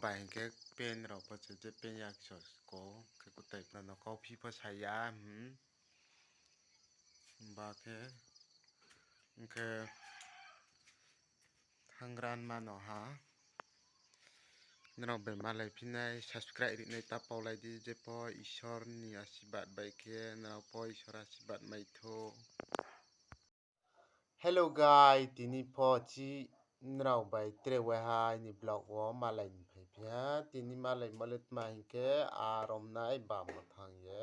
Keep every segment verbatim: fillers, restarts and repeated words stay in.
Bai hing khe pen rao pho se je pen ya khe so ko, khe kutai no no kauphi pho sa ya, hmm. Ba khe, hing khe thangran ma no ha. Nrao bai malai phi nai, subscribe ri nai ta paulai di, je pho Isor ni asirbad bai khe, nrao pho Isor asirbad mai thou. Hello guys, tini pho chi nrao bai tre waiha aini vlog wo malai ni phaiphi ha. Tini malaimo le tma hing khe, a romnai bamo thanng ye.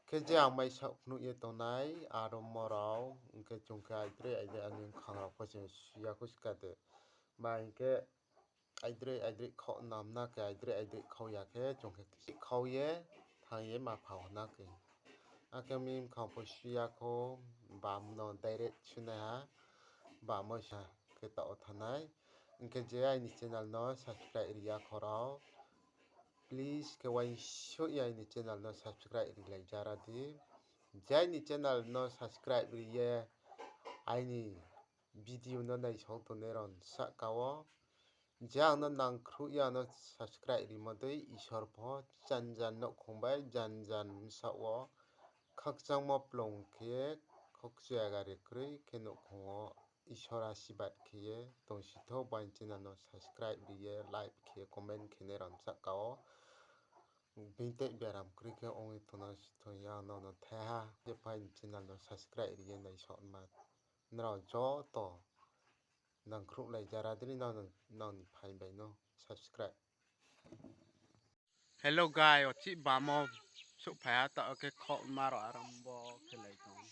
Khe je ang mai saoh phnuh ye tongnai, a rommo rao, hing khe chung khe aidroih aidroih ani bkhang rao pho se suya kho ska de. Ma hing khe, aidroih aidroih khau namna khe aidroih aidroih khau ya khe chung khe kchih khau ye thanng ye ma phao na khe. Akhe mi bkhang pho suya kho, bam no direct sunai ha, bam wo sa khe taoh wo thanng nai. Hing khe je aini channel no subscribe ri ya kho rao, please khe uaingsouh ye aini channel no subscribe rilai jara di. Je aini channel no subscribe ri ye aini video no naisao tongnai rao ni sahka wo, je ang no nangkhruh ye ano subscribe rimo dei Isor pho janjan nouhkhong bai janjan bsaoh wo khakchangmo plung khe, khokchuya gari kroi khe nouhkhong wo Isor asirbad khe ye tongsi thou, bo aini channel no subscribe ri ye, like khe ye, comment khe nai rao ni sahka wo. Bini tei biaram kroi khe ong ye tongnang si thou, yang no no thai ha, je pho aini channel no subscribe ri ye naisao ma. Nrao joto nangkhruhlai jara di, nang, nang ni phaing bai no subscribe. Hello guys, o chih bam wo souhphai ha, taoh khe khaohma rao aram bo khelai tong.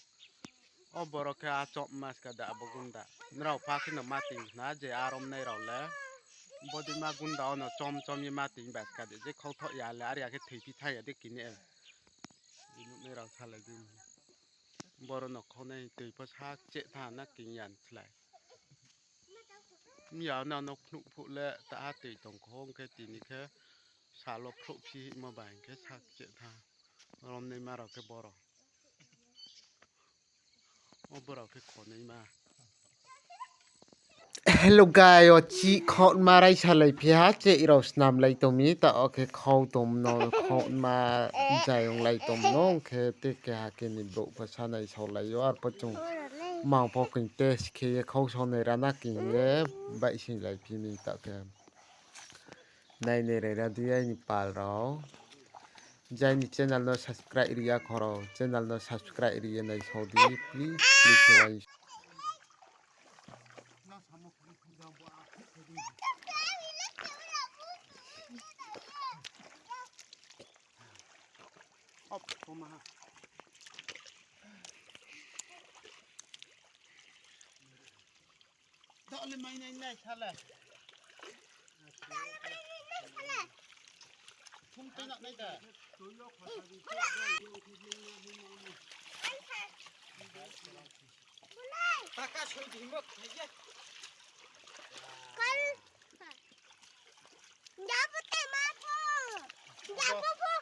O boro khe a chopma ska da abo gunda. Nrao pha khe no ma ting khna je a romnai rao le. Bodeima gunda wo no chom chom ye ma ting ba ska de, je khauthoh ya le, are ya khe thoiphi thanng ya de kini. Nuhnai rao salai di. Boro no khaunai toi pho sa kcheh tha na king yan slái. Miya no no phnuh phuh le taha toi tong kho, hing khe tini khe sal wo phruh phi hihmo bai hing khe sa kcheh tha. Romnaima rao khe boro. O borao khe khonaima. Hello guys, o chih khaohma raisa lai phi ha, cheh rao snam lai tong mi, taoh khe khau tong no, khaohma jayong lai tong no, hing khe te keha khe ni brouh pho sa naisao lai ou, arpho chung mang pho khe test khe ye khau sao nai rana khe ye baihsing lai phi mi taoh khe. Nai nai rai ra di aini pal rao. Je aini channel no subscribe ri ya kho rao, channel no subscribe ri ye naisao di, please, please, khe uaingsouh. Dole mai nai nai sale. Thum tui nak nai da. Taka soi di mo kaya. Kal. Jabu te ma pho. Jabu pho.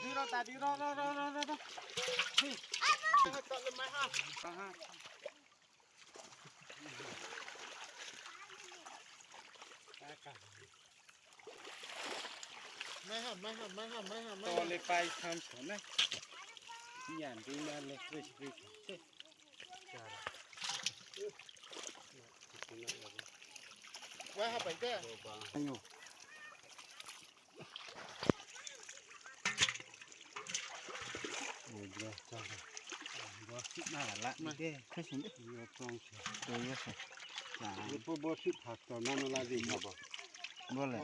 Diro ta, diro, ro, ro, ro, ro, ro. Hi. Mai ha. Aha. Mai ha, mai ha, mai ha, mai ha, mai ha. To le pai tham so na. Yan di na le, please, please. Wai ha pai de. Ayo. Bo sit na la de. Khasin de. Bo sit phak to na no la de. Bo le.